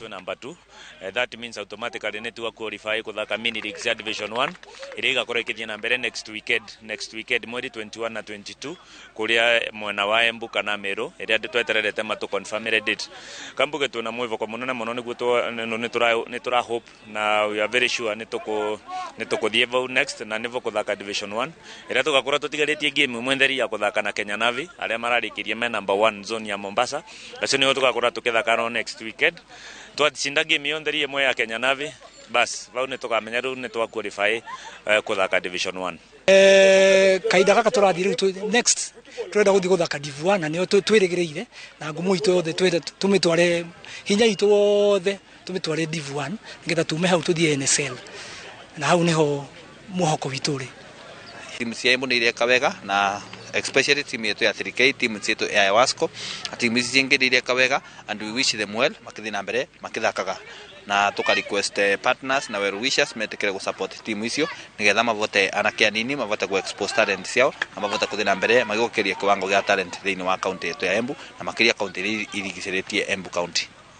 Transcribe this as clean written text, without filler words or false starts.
Twĩ number 2. That means automatically nĩ twa qualify kuthaka mini league cia Division 1 iria igakorwo ikithie na mbere next weekend, mweri 21 na 22, kuria mwena wa Embu kana Meru, iria twetererete matu confirm date. Kambuge twina mwivoko munene muno niguo nĩ tũra hope na we are very sure nĩ tũkũthiĩ vau next na nĩvo kũthaka Division 1, ĩrĩa tũgakorwo tũtigarĩtie game ĩmwe theri ya kũthaka na Kenya Navy, arĩa mararĩkĩrie me number 1 zone ya Mombasa. Acio nĩo tũgakorwo tũkĩthaka no next weekend. Twacinda game ĩyo theri ĩmwe ya Kenya Navy, bas, vau nĩ tũkamenya rĩu nĩ twa qualify kũthaka Division 1. Kahinda gaka tũrathiĩ rĩu next tũrenda gũthiĩ gũthaka Div 1, na nĩyo twĩrĩgĩrĩire na ngumo itũ yothe tũmĩtware, hinya itũ wothe tũmĩtware Div 1, nĩgetha tume hau tũthiĩ NSL, na hau nĩho mwĩhoko witũ ũrĩ. Timu cia Embu nĩ ireka wega, na especially timu yetu ya 3K, timu cietu ya Wasco na timu ici cingĩ nĩ ireka wega, and we wish them well makĩthiĩ na mbere makĩthakaga, na tuka request partners na well wishers metikire gu support timu icio nigetha mavote anake anini mavote gu expose talent ciao na mavote kuthii na mbere magĩũkĩria kiwango gĩa talent thĩinĩ wa kaunti yetu ya Embu na makĩria kaunti iria irigicĩrĩtie Embu County.